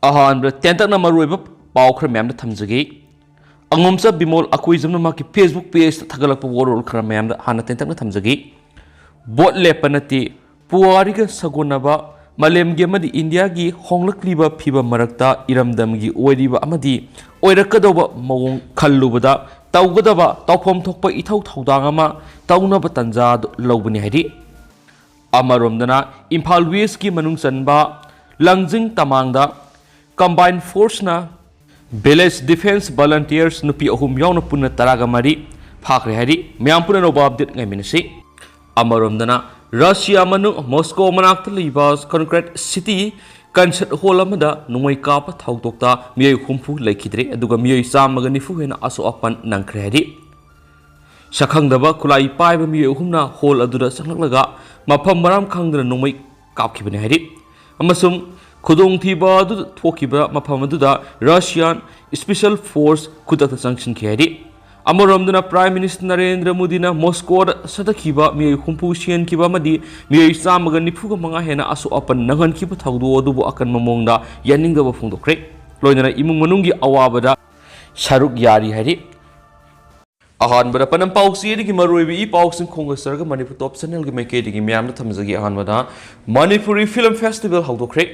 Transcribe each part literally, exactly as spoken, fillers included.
ꯑꯍꯥꯟꯕꯗ ꯇꯦꯟꯇꯛꯅ ꯃꯔꯨꯑꯣꯏꯕ ꯄꯥꯎ ꯈꯔ ꯃꯌꯥꯝꯗ ꯊꯝꯖꯒꯦ꯫ ꯑꯉꯣꯝꯆꯥ ꯕꯤꯃꯣꯜ ꯑꯀꯣꯏꯖꯝꯅ ꯃꯍꯥꯛꯀꯤ Facebook page ꯇ ꯊꯥꯒꯠꯂꯛꯄ ꯋꯥꯔꯣꯜ ꯈꯔ ꯃꯌꯥꯝꯗ ꯍꯥꯟꯅ ꯇꯦꯟꯇꯛꯅ ꯊꯝꯖꯒꯦ꯫ ꯚꯣꯠ ꯂꯦꯞꯄ ꯅꯠꯇꯦ, ꯄꯨꯋꯥꯔꯤꯒ ꯁꯥꯒꯣꯟꯅꯕ, ꯃꯥꯂꯦꯝꯒꯤ ꯑꯃꯗꯤ ꯏꯟꯗꯤꯌꯥꯒꯤ ꯍꯣꯡꯂꯛꯂꯤꯕ ꯐꯤꯕꯝ ꯃꯔꯛꯇ ꯏꯔꯝꯗꯝꯒꯤ ꯑꯣꯏꯔꯤꯕ ꯑꯃꯗꯤ ꯑꯣꯏꯔꯛꯀꯗꯧꯕ ꯃꯑꯣꯡ ꯈꯜꯂꯨꯕꯗ ꯇꯧꯒꯗꯕ ꯇꯧꯐꯝ ꯊꯣꯛꯄ ꯏꯊꯧ ꯊꯧꯗꯥꯡ ꯑꯃ ꯇꯧꯅꯕ ꯇꯥꯟꯖꯥ ꯑꯗꯨ ꯂꯧꯕꯅꯤ ꯍꯥꯏꯔꯤ꯫ ꯑꯃꯔꯣꯝꯗꯅ ꯏꯝꯐꯥꯜ West ꯀꯤ ꯃꯅꯨꯡ ꯆꯟꯕ ꯂꯪꯖꯤꯡ ꯇꯃꯥꯡꯗ Combined Force ꯅ Village Defence Volunteers ꯅꯨꯄꯤ ꯑꯍꯨꯝ ꯌꯥꯎꯅ ꯄꯨꯟꯅ ꯇꯔꯥꯒ ꯃꯔꯤ ꯐꯥꯈ꯭ꯔꯦ ꯍꯥꯏꯔꯤ꯫ ꯃꯌꯥꯝ ꯄꯨꯝꯅꯃꯛ update ꯉꯥꯏꯃꯤꯟꯅꯁꯤ꯫ ꯑꯃꯔꯣꯝꯗꯅ ꯔꯁꯤꯌꯥ ꯃꯅꯨꯡ ꯃꯣꯁꯀꯣ ꯃꯅꯥꯛꯇ ꯂꯩꯕ Concrete City Concert Hall ꯑꯃꯗ ꯅꯣꯡꯃꯩ ꯀꯥꯞꯄ ꯊꯧꯗꯣꯛꯇ ꯃꯤꯑꯣꯏ ꯍꯨꯝꯐꯨ ꯂꯩꯈꯤꯗ꯭ꯔꯦ, ꯑꯗꯨꯒ ꯃꯤꯑꯣꯏ ꯆꯥꯝꯃꯒ ꯅꯤꯐꯨ ꯍꯦꯟꯅ ꯑꯁꯣꯛ ꯑꯄꯟ ꯅꯪꯈ꯭ꯔꯦ ꯍꯥꯏꯔꯤ꯫ ꯁꯛꯈꯪꯗꯕ ꯈꯨꯠꯂꯥꯏ ꯄꯥꯏꯕ ꯃꯤꯑꯣꯏ ꯑꯍꯨꯝꯅ hall ꯑꯗꯨꯗ ꯆꯪꯂꯛꯂꯒ ꯃꯐꯝ ꯃꯔꯥꯡ ꯈꯪꯗꯅ ꯅꯣꯡꯃꯩ ꯀꯥꯞꯈꯤꯕꯅꯤ ꯍꯥꯏꯔꯤ꯫ ꯑꯃꯁꯨꯡ ꯈꯨꯗꯣꯡꯊꯤꯕ ꯑꯗꯨ ꯊꯣꯛꯈꯤꯕ ꯃꯐꯝ ꯑꯗꯨꯗ Russian Special Force ꯈꯨꯗꯛꯇ ꯆꯪꯁꯤꯟꯈꯤ ꯍꯥꯏꯔꯤ꯫ ꯑꯃꯔꯣꯝꯗꯅ Prime Minister ꯅꯔꯦꯟꯗ꯭ꯔ ꯃꯣꯗꯤꯅ ꯃꯣꯁꯀꯣꯗ ꯆꯠꯊꯈꯤꯕ ꯃꯤꯑꯣꯏ ꯍꯨꯝꯐꯨ ꯁꯤꯍꯟꯈꯤꯕ ꯑꯃꯗꯤ ꯃꯤꯑꯣꯏ ꯆꯥꯝꯃꯒ ꯅꯤꯐꯨꯒ ꯃꯉꯥ ꯍꯦꯟꯅ ꯑꯁꯣꯛ ꯑꯄꯟ ꯅꯪꯍꯟꯈꯤꯕ ꯊꯧꯗꯣꯛ ꯑꯗꯨꯕꯨ ꯑꯀꯟꯕ ꯃꯑꯣꯡꯗ ꯌꯥꯅꯤꯡꯗꯕ ꯐꯣꯡꯗꯣꯛꯈ꯭ꯔꯦ꯫ ꯂꯣꯏꯅꯅ ꯏꯃꯨꯡ ꯃꯅꯨꯡꯒꯤ ꯑꯋꯥꯕꯗ ꯁꯔꯨꯛ ꯌꯥꯔꯤ ꯍꯥꯏꯔꯤ꯫ ꯑꯍꯥꯟꯕꯗ ꯄꯅꯝ ꯄꯥꯎꯆꯦꯗꯒꯤ ꯃꯔꯨꯑꯣꯏꯕ ꯏ ꯄꯥꯎꯁꯤꯡ ꯈꯣꯡꯗ ꯆꯠꯂꯒ ꯃꯅꯤꯄꯨꯔ Top Channel ꯒꯤ ꯃꯥꯏꯀꯩꯗꯒꯤ ꯃꯌꯥꯝꯗ ꯊꯝꯖꯒꯦ꯫ ꯑꯍꯥꯟꯕꯗ Manipuri Film Festival ꯍꯧꯗꯣꯛꯈ꯭ꯔꯦ꯫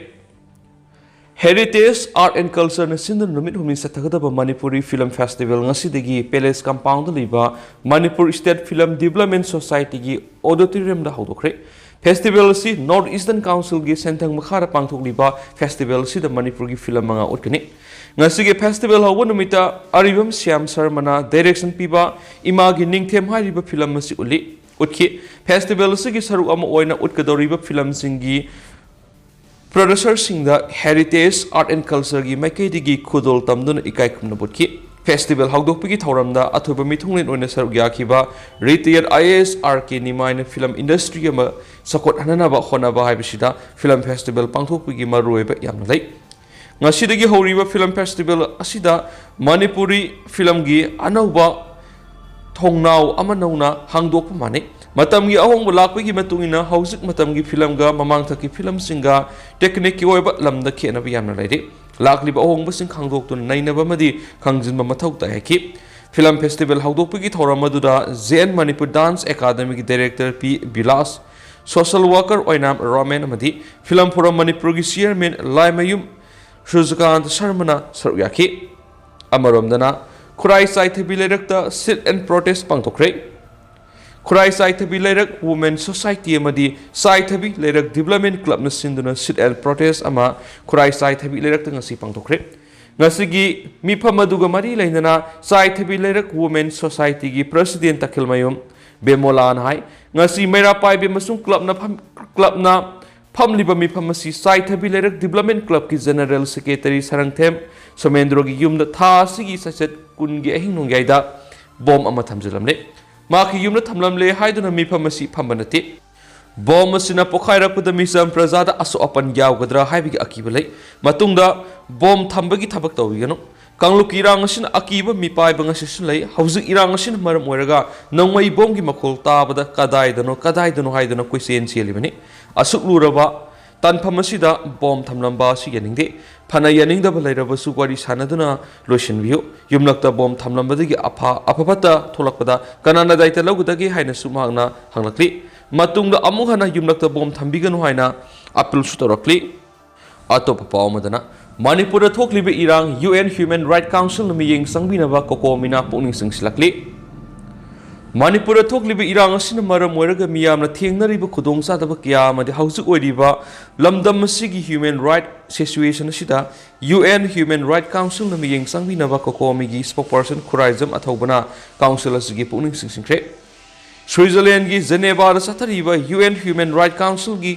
Heritage Art and Culture ꯅ ꯁꯤꯟꯗꯨꯅ ꯅꯨꯃꯤꯠ ꯍꯨꯝꯅꯤ ꯆꯠꯊꯒꯗꯕ ꯃꯅꯤꯄꯨꯔꯤ Film Festival ꯉꯁꯤꯗꯒꯤ Palace Compound ꯗ ꯂꯩꯕ Manipur State Film Development Society ꯒꯤ auditorium ꯗ ꯍꯧꯗꯣꯛꯈ꯭ꯔꯦ꯫ Festival ꯑꯁꯤ North Eastern Council ꯒꯤ ꯁꯦꯟꯊꯪ ꯃꯈꯥꯗ ꯄꯥꯡꯊꯣꯛꯂꯤꯕ festival ꯑꯁꯤꯗ ꯃꯅꯤꯄꯨꯔꯒꯤ film ꯃꯉꯥ ꯎꯠꯀꯅꯤ꯫ ꯉꯁꯤꯒꯤ festival ꯍꯧꯕ ꯅꯨꯃꯤꯠꯇ ꯑꯔꯤꯕꯝ ꯁ꯭ꯌꯥꯝ ꯁꯔꯃꯅ direction ꯄꯤꯕ ꯏꯃꯥꯒꯤ ꯅꯤꯡꯊꯦꯝ ꯍꯥꯏꯔꯤꯕ film ꯑꯁꯤ ꯎꯠꯂꯤ, ꯎꯠꯈꯤ꯫ Festival ꯑꯁꯤꯒꯤ ꯁꯔꯨꯛ ꯑꯃ ꯑꯣꯏꯅ ꯎꯠꯀꯗꯧꯔꯤꯕ film ꯁꯤꯡꯒꯤ producer ꯁꯤꯡꯗ Heritage Art and Culture ꯒꯤ ꯃꯥꯏꯀꯩꯗꯒꯤ ꯈꯨꯗꯣꯜ ꯇꯝꯗꯨꯅ ꯏꯀꯥꯏ ꯈꯨꯝꯅꯕ ꯎꯠꯈꯤ꯫ Festival ꯍꯧꯗꯣꯛꯄꯒꯤ ꯊꯧꯔꯝꯗ ꯑꯊꯣꯏꯕ ꯃꯤꯊꯨꯡꯂꯦꯟ ꯑꯣꯏꯅ ꯁꯔꯨꯛ ꯌꯥꯈꯤꯕ retired I A S R K ꯅꯤꯃꯥꯏꯅ film industry ꯑꯃ ꯆꯥꯎꯈꯠꯍꯟꯅꯕ ꯍꯣꯠꯅꯕ ꯍꯥꯏꯕꯁꯤꯗ film festival ꯄꯥꯡꯊꯣꯛꯄꯒꯤ ꯃꯔꯨꯑꯣꯏꯕ ꯌꯥꯝꯅ ꯂꯩ꯫ ꯉꯁꯤꯗꯒꯤ ꯍꯧꯔꯤꯕ film festival ꯑꯁꯤꯗ ꯃꯅꯤꯄꯨꯔꯤ film ꯒꯤ ꯑꯅꯧꯕ ꯊꯣꯡꯅꯥꯎ ꯑꯃ ꯅꯧꯅ ꯍꯥꯡꯗꯣꯛꯄ ꯃꯥꯟꯅꯩ꯫ ꯃꯇꯝꯒꯤ ꯑꯍꯣꯡꯕ ꯂꯥꯛꯄꯒꯤ ꯃꯇꯨꯡ ꯏꯟꯅ ꯍꯧꯖꯤꯛ ꯃꯇꯝꯒꯤ film ꯒ ꯃꯃꯥꯡꯊꯛꯀꯤ film ꯁꯤꯡꯒ technique ꯀꯤ ꯑꯣꯏꯕ ꯂꯝꯗ ꯈꯦꯠꯅꯕ ꯌꯥꯝꯅ ꯂꯩꯔꯤ꯫ ꯂꯥꯛꯂꯤꯕ ꯑꯍꯣꯡꯕꯁꯤꯡ ꯈꯪꯗꯣꯛꯇꯨꯅ ꯅꯩꯅꯕ ꯑꯃꯗꯤ ꯈꯪꯖꯤꯟꯕ ꯃꯊꯧ ꯇꯥꯏ ꯍꯥꯏꯈꯤ꯫ ꯐꯤꯂꯝ ꯐꯦꯁꯇꯤꯚꯦꯜ ꯍꯧꯗꯣꯛꯄꯒꯤ ꯊꯧꯔꯝ ꯑꯗꯨꯗ ꯖꯦ ꯑꯦꯟ ꯃꯅꯤꯄꯨꯔ ꯗꯥꯟꯁ ꯑꯦꯀꯥꯗꯃꯤꯒꯤ director P Bilas, social worker Oinam Romen ꯑꯃꯗꯤ ꯐꯤꯂꯝ ꯐꯣꯔꯝ ꯃꯅꯤꯄꯨꯔꯒꯤ ꯆꯤꯌꯔꯃꯦꯟ ꯂꯥꯏꯃꯌꯨꯝ ꯁꯨꯔꯖꯀꯥꯟꯇ ꯁꯔꯃꯅ ꯁꯔꯨꯛ ꯌꯥꯈꯤ꯫ ꯑꯃꯔꯣꯝꯗꯅ, ꯈꯨꯔꯥꯏ ꯆꯥꯏꯊꯕꯤ ꯂꯩꯔꯛꯇ sit and protest ꯄꯥꯡꯊꯣꯛꯈ꯭ꯔꯦ꯫ ꯈꯨꯔꯥꯏ ꯆꯥꯏꯊꯕꯤ ꯂꯩꯔꯛ ꯋꯨꯃꯦꯟ ꯁꯣꯁꯥꯏꯇꯤ ꯑꯃꯗꯤ ꯆꯥꯏꯊꯕꯤ ꯂꯩꯔꯛ ꯗꯤꯕ꯭ꯂꯞꯃꯦꯟ ꯀ꯭ꯂꯕꯅ ꯁꯤꯟꯗꯨꯅ sit and protest ꯑꯃ ꯈꯨꯔꯥꯏ ꯆꯥꯏꯊꯕꯤ ꯂꯩꯔꯛꯇ ꯉꯁꯤ ꯄꯥꯡꯊꯣꯛꯈ꯭ꯔꯦ꯫ ꯉꯁꯤꯒꯤ ꯃꯤꯐꯝ ꯑꯗꯨꯒ ꯃꯔꯤ ꯂꯩꯅꯅ ꯆꯥꯏꯊꯕꯤ ꯂꯩꯔꯛ ꯋꯨꯃꯦꯟ ꯁꯣꯁꯥꯏꯇꯤꯒꯤ ꯄ꯭ꯔꯁꯤꯗꯦꯟ ꯇꯈꯤꯜꯃꯌꯨꯝ ꯕꯦꯃꯣꯂꯥꯅ ꯍꯥꯏ, ꯉꯁꯤ ꯃꯩꯔꯥ ꯄꯥꯏꯕꯤ ꯑꯃꯁꯨꯡ ꯀ꯭ꯂꯕꯅ ꯐꯝ-, ꯀ꯭ꯂꯕꯅ ꯐꯝꯂꯤꯕ ꯃꯤꯐꯝ ꯑꯁꯤ ꯆꯥꯏꯊꯕꯤ ꯂꯩꯔꯛ ꯗꯤꯕ꯭ꯂꯞꯃꯦꯟ ꯀ꯭ꯂꯕꯀꯤ ꯖꯦꯅꯔꯦꯜ ꯁꯦꯀ꯭ꯔꯦꯇꯔꯤ ꯁꯔꯪꯊꯦꯝ ꯁꯣꯃꯦꯟꯗ꯭ꯔꯣꯒꯤ ꯌꯨꯝꯗ ꯊꯥ ꯑꯁꯤꯒꯤ ꯆꯩꯆꯠ ꯀꯨꯟꯒꯤ ꯑꯍꯤꯡ ꯅꯣꯡꯌꯥꯏꯗ ꯕꯣꯝ ꯑꯃ ꯊꯝꯖꯤꯜꯂꯝꯂꯦ꯫ ꯃꯍꯥꯛꯀꯤ ꯌꯨꯝꯗ ꯊꯝꯂꯝꯂꯦ ꯍꯥꯏꯗꯨꯅ ꯃꯤꯐꯝ ꯑꯁꯤ ꯐꯝꯕ ꯅꯠꯇꯦ꯫ ꯕꯣꯝ ꯑꯁꯤꯅ ꯄꯣꯈꯥꯏꯔꯛꯄꯗ ꯃꯤꯆꯝ ꯄ꯭ꯔꯖꯥꯗ ꯑꯁꯣꯛ ꯑꯄꯟ ꯌꯥꯎꯒꯗ꯭ꯔꯥ ꯍꯥꯏꯕꯒꯤ ꯑꯀꯤꯕ ꯂꯩ꯫ ꯃꯇꯨꯡꯗ ꯕꯣꯝ ꯊꯝꯕꯒꯤ ꯊꯕꯛ ꯇꯧꯕꯤꯒꯅꯨ꯫ ꯀꯥꯡꯂꯨꯞꯀꯤ ꯏꯔꯥꯡ ꯑꯁꯤꯅ ꯑꯀꯤꯕ ꯃꯤꯄꯥꯏꯕ ꯉꯁꯤꯁꯨ ꯂꯩ꯫ ꯍꯧꯖꯤꯛ ꯏꯔꯥꯡ ꯑꯁꯤꯅ ꯃꯔꯝ ꯑꯣꯏꯔꯒ ꯅꯣꯡꯃꯩ ꯕꯣꯝꯒꯤ ꯃꯈꯣꯜ ꯇꯥꯕꯗ ꯀꯗꯥꯏꯗꯅꯣ, ꯀꯗꯥꯏꯗꯅꯣ ꯍꯥꯏꯗꯨꯅ ꯀꯣꯏꯆꯦꯟ ꯆꯦꯜꯂꯤꯕꯅꯤ꯫ ꯑꯁꯨꯛ ꯂꯨꯔꯕ ꯇꯥꯟꯐꯝ ꯑꯁꯤꯗ ꯕꯣꯝ ꯊꯝꯂꯝꯕ ꯑꯁꯤ ꯌꯥꯅꯤꯡꯗꯦ꯫ ꯐꯅ ꯌꯥꯅꯤꯡꯗꯕ ꯂꯩꯔꯕꯁꯨ ꯋꯥꯔꯤ ꯁꯥꯟꯅꯗꯨꯅ ꯂꯣꯏꯁꯤꯟꯕꯤꯌꯨ꯫ ꯌꯨꯝꯂꯛꯇ ꯕꯣꯝ ꯊꯝꯂꯝꯕꯗꯒꯤ ꯑꯐ-, ꯑꯐ ꯐꯠꯇ ꯊꯣꯛꯂꯛꯄꯗ ꯀꯅꯥꯅ ꯗꯥꯏꯇ ꯂꯧꯒꯗꯒꯦ ꯍꯥꯏꯅꯁꯨ ꯃꯍꯥꯛꯅ ꯍꯪꯂꯛꯂꯤ꯫ ꯃꯇꯨꯡꯗ ꯑꯃꯨꯛ ꯍꯟꯅ ꯌꯨꯝꯂꯛꯇ ꯕꯣꯝ ꯊꯝꯕꯤꯒꯅꯨ ꯍꯥꯏꯅ ꯑꯄꯤꯜꯁꯨ ꯇꯧꯔꯛꯂꯤ꯫ ꯑꯇꯣꯞꯄ ꯄꯥꯎ ꯑꯃꯗꯅ, ꯃꯅꯤꯄꯨꯔꯗ ꯊꯣꯛꯂꯤꯕ ꯏꯔꯥꯡ ꯌꯨ ꯑꯦꯟ ꯍ꯭ꯌꯨꯃꯦꯟ ꯔꯥꯏꯠ ꯀꯥꯎꯟꯁꯤꯜꯅ ꯃꯤꯠꯌꯦꯡ ꯆꯪꯕꯤꯅꯕ ꯀꯣꯀꯣꯃꯤꯅ ꯄꯨꯛꯅꯤꯡ ꯆꯤꯡꯁꯤꯜꯂꯛꯂꯤ꯫ ꯃꯅꯤꯄꯨꯔꯗ ꯊꯣꯛꯂꯤꯕ ꯏꯔꯥꯡ ꯑꯁꯤꯅ ꯃꯔꯝ ꯑꯣꯏꯔꯒ ꯃꯤꯌꯥꯝꯅ ꯊꯦꯡꯅꯔꯤꯕ ꯈꯨꯗꯣꯡꯆꯥꯗꯕ ꯀꯌꯥ ꯑꯃꯗꯤ ꯍꯧꯖꯤꯛ ꯑꯣꯏꯔꯤꯕ ꯂꯝꯗꯝ ꯑꯁꯤꯒꯤ ꯍ꯭ꯌꯨꯃꯦꯟ ꯔꯥꯏꯠ ꯁꯤꯆꯨꯋꯦꯁꯟ ꯑꯁꯤꯗ ꯌꯨ ꯑꯦꯟ ꯍ꯭ꯌꯨꯃꯦꯟ ꯔꯥꯏꯠ ꯀꯥꯎꯟꯁꯤꯜꯅ ꯃꯤꯠꯌꯦꯡ ꯆꯪꯕꯤꯅꯕ ꯀꯣꯀꯣꯃꯤꯒꯤ ꯁ꯭ꯄꯣꯛꯄꯔꯁꯟ ꯈꯨꯔꯥꯏꯖꯝ ꯑꯊꯧꯕꯅ ꯀꯥꯎꯟꯁꯤꯜ ꯑꯁꯤꯒꯤ ꯄꯨꯛꯅꯤꯡ ꯆꯤꯡꯁꯤꯟꯈ꯭ꯔꯦ꯫ ꯁ꯭ꯋꯤꯖꯔꯂꯦꯟꯒꯤ ꯖꯦꯅꯦꯚꯥꯗ ꯆꯠꯊꯔꯤꯕ ꯌꯨ ꯑꯦꯟ ꯍ꯭ꯌꯨꯃꯦꯟ ꯔꯥꯏꯠ ꯀꯥꯎꯟꯁꯤꯜꯒꯤ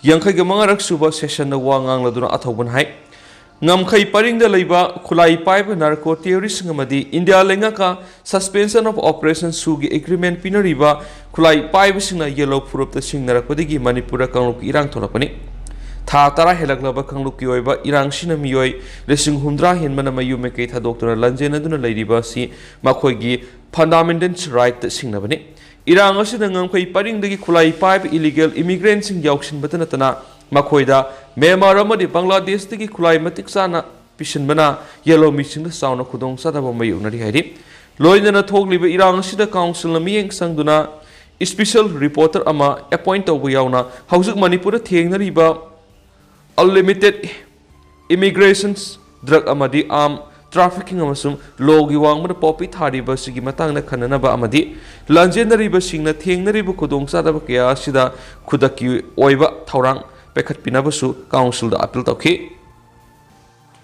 ꯌꯥꯡꯈꯩꯒ ꯃꯉꯥꯔꯛ ꯁꯨꯕ ꯁꯦꯁꯟꯗ ꯋꯥ ꯉꯥꯡꯂꯗꯨꯅ ꯑꯊꯧꯕꯅ ꯍꯥꯏ, ꯉꯝꯈꯩ ꯄꯔꯤꯡꯗ ꯂꯩꯕ ꯈꯨꯠꯂꯥꯏ ꯄꯥꯏꯕ ꯅꯥꯔꯀꯣ ꯇꯦꯔꯣꯔꯤꯁꯁꯤꯡ ꯑꯃꯗꯤ ꯏꯟꯗꯤꯌꯥ ꯂꯩꯉꯥꯛꯀ ꯁꯁꯄꯦꯟꯁꯟ ꯑꯣꯐ ꯑꯣꯄꯔꯦꯁꯟ ꯁꯨꯒꯤ ꯑꯦꯒ꯭ꯔꯤꯃꯦꯟ ꯄꯤꯅꯔꯤꯕ ꯈꯨꯠꯂꯥꯏ ꯄꯥꯏꯕꯁꯤꯡꯅ ꯌꯦꯜꯂꯣ ꯐꯨꯔꯨꯞꯇ ꯁꯤꯡꯅꯔꯛꯄꯗꯒꯤ ꯃꯅꯤꯄꯨꯔꯗ ꯀꯥꯡꯂꯨꯞꯀꯤ ꯏꯔꯥꯡ ꯊꯣꯛꯂꯛꯄꯅꯤ꯫ ꯊꯥ ꯇꯔꯥ ꯍꯦꯜꯂꯛꯂꯕ ꯀꯥꯡꯂꯨꯞꯀꯤ ꯑꯣꯏꯕ ꯏꯔꯥꯡꯁꯤꯅ ꯃꯤꯑꯣꯏ ꯂꯤꯁꯤꯡ ꯍꯨꯝꯗ꯭ꯔꯥ ꯍꯦꯟꯕꯅ ꯃꯌꯨꯝ ꯃꯀꯩ ꯊꯥꯗꯣꯛꯇꯨꯅ ꯂꯥꯟꯖꯦꯟꯅꯗꯨꯅ ꯂꯩꯔꯤꯕ ꯑꯁꯤ ꯃꯈꯣꯏꯒꯤ ꯐꯟꯗꯥꯃꯦꯟꯇꯦꯜ ꯔꯥꯏꯠꯇ ꯁꯤꯡꯅꯕꯅꯤ꯫ ꯏꯔꯥꯡ ꯑꯁꯤꯗ ꯉꯝꯈꯩ ꯄꯔꯤꯡꯗꯒꯤ ꯈꯨꯠꯂꯥꯏ ꯄꯥꯏꯕ ꯏꯂꯤꯒꯦꯜ ꯏꯃꯤꯒ꯭ꯔꯦꯟꯁꯤꯡ ꯌꯥꯎꯁꯤꯟꯕꯇ ꯅꯠꯇꯅ ꯃꯈꯣꯏꯗ ꯃ꯭ꯌꯥꯟꯃꯥꯔ ꯑꯃꯗꯤ ꯕꯪꯒ꯭ꯂꯥꯗꯦꯁꯇꯒꯤ ꯈꯨꯠꯂꯥꯏ ꯃꯇꯤꯛ ꯆꯥꯅ ꯄꯤꯁꯤꯟꯕꯅ ꯌꯦꯜꯍꯧꯃꯤꯁꯤꯡꯗ ꯆꯥꯎꯅ ꯈꯨꯗꯣꯡꯆꯥꯗꯕ ꯃꯥꯌꯣꯛꯅꯔꯤ ꯍꯥꯏꯔꯤ꯫ ꯂꯣꯏꯅꯅ ꯊꯣꯛꯂꯤꯕ ꯏꯔꯥꯡ ꯑꯁꯤꯗ ꯀꯥꯎꯟꯁꯤꯜꯅ ꯃꯤꯠꯌꯦꯡ ꯆꯪꯗꯨꯅ ꯏꯁꯄꯤꯁꯦꯜ ꯔꯤꯄꯣꯔꯇꯔ ꯑꯃ ꯑꯦꯄꯣꯏꯟ ꯇꯧꯕ ꯌꯥꯎꯅ ꯍꯧꯖꯤꯛ ꯃꯅꯤꯄꯨꯔꯗ ꯊꯦꯡꯅꯔꯤꯕ ꯑꯟꯂꯤꯃꯤꯇꯦꯠ ꯏꯃꯤꯒ꯭ꯔꯦꯁꯟ, ꯗ꯭ꯔꯒ ꯑꯃꯗꯤ ꯑꯥꯔꯝ ꯇ꯭ꯔꯥꯐꯤꯀꯤꯡ ꯑꯃꯁꯨꯡ ꯂꯣꯒꯤ ꯋꯥꯡꯃꯗ ꯄꯣꯄꯤ ꯊꯥꯔꯤꯕ ꯑꯁꯤꯒꯤ ꯃꯇꯥꯡꯗ ꯈꯟꯅꯅꯕ ꯑꯃꯗꯤ ꯂꯥꯟꯖꯦꯟꯅꯔꯤꯕꯁꯤꯡꯅ ꯊꯦꯡꯅꯔꯤꯕ ꯈꯨꯗꯣꯡꯆꯥꯗꯕ ꯀꯌꯥ ꯑꯁꯤꯗ ꯈꯨꯗꯛꯀꯤ ꯑꯣꯏꯕ ꯊꯧꯔꯥꯡ ꯄꯥꯏꯈꯠꯄꯤꯅꯕꯁꯨ ꯀꯥꯎꯟꯁꯤꯜꯗ ꯑꯄꯤꯜ ꯇꯧꯈꯤ꯫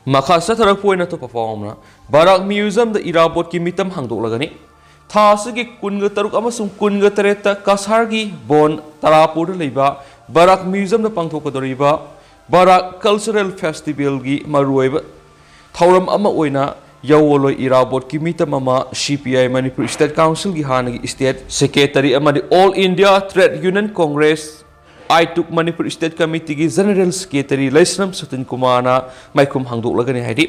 ꯃꯈꯥ ꯆꯠꯊꯔꯛꯄ ꯑꯣꯏꯅ ꯑꯇꯣꯞꯄ ꯄꯥꯎ ꯑꯃꯅ, ꯕꯔꯥꯛ ꯃ꯭ꯌꯨꯖꯤꯌꯝꯗ ꯏꯔꯥꯕꯣꯠꯀꯤ ꯃꯤꯇꯝ ꯍꯥꯡꯗꯣꯛꯂꯒꯅꯤ꯫ ꯊꯥ ꯑꯁꯤꯒꯤ ꯀꯨꯟꯒ ꯇꯔꯨꯛ ꯑꯃꯁꯨꯡ ꯀꯨꯟꯒ ꯇꯔꯦꯠꯇ ꯀꯁꯥꯔꯒꯤ ꯕꯣꯟ ꯇꯔꯥꯄꯨꯔꯗ ꯂꯩꯕ ꯕꯔꯥꯛ ꯃ꯭ꯌꯨꯖꯤꯌꯝꯗ ꯄꯥꯡꯊꯣꯛꯀꯗꯧꯔꯤꯕ ꯕꯔꯥꯛ ꯀꯜꯆꯔꯦꯜ ꯐꯦꯁꯇꯤꯚꯦꯜꯒꯤ ꯃꯔꯨꯑꯣꯏꯕ ꯊꯧꯔꯝ ꯑꯃ ꯑꯣꯏꯅ ꯌꯥꯑꯣꯡꯂꯣꯏ ꯏꯔꯥꯕꯣꯠꯀꯤ ꯃꯤꯇꯝ ꯑꯃ ꯁꯤ ꯄꯤ ꯑꯥꯏ ꯃꯅꯤꯄꯨꯔ ꯁ꯭ꯇꯦꯠ ꯀꯥꯎꯟꯁꯤꯜꯒꯤ ꯍꯥꯟꯅꯒꯤ ꯁ꯭ꯇꯦꯠ ꯁꯦꯀ꯭ꯔꯦꯇꯔꯤ ꯑꯃꯗꯤ all India trade union congress AITUC Manipur state ꯀꯃꯤꯇꯤꯒꯤ ꯖꯦꯅꯔꯦꯜ ꯁꯦꯀ꯭ꯔꯦꯇꯔꯤ ꯂꯩꯁ꯭ꯔꯝ ꯁꯇꯤꯟ ꯀꯨꯃꯥꯔꯅ ꯃꯥꯏꯈꯨꯝ ꯍꯥꯡꯗꯣꯛꯂꯒꯅꯤ ꯍꯥꯏꯔꯤ꯫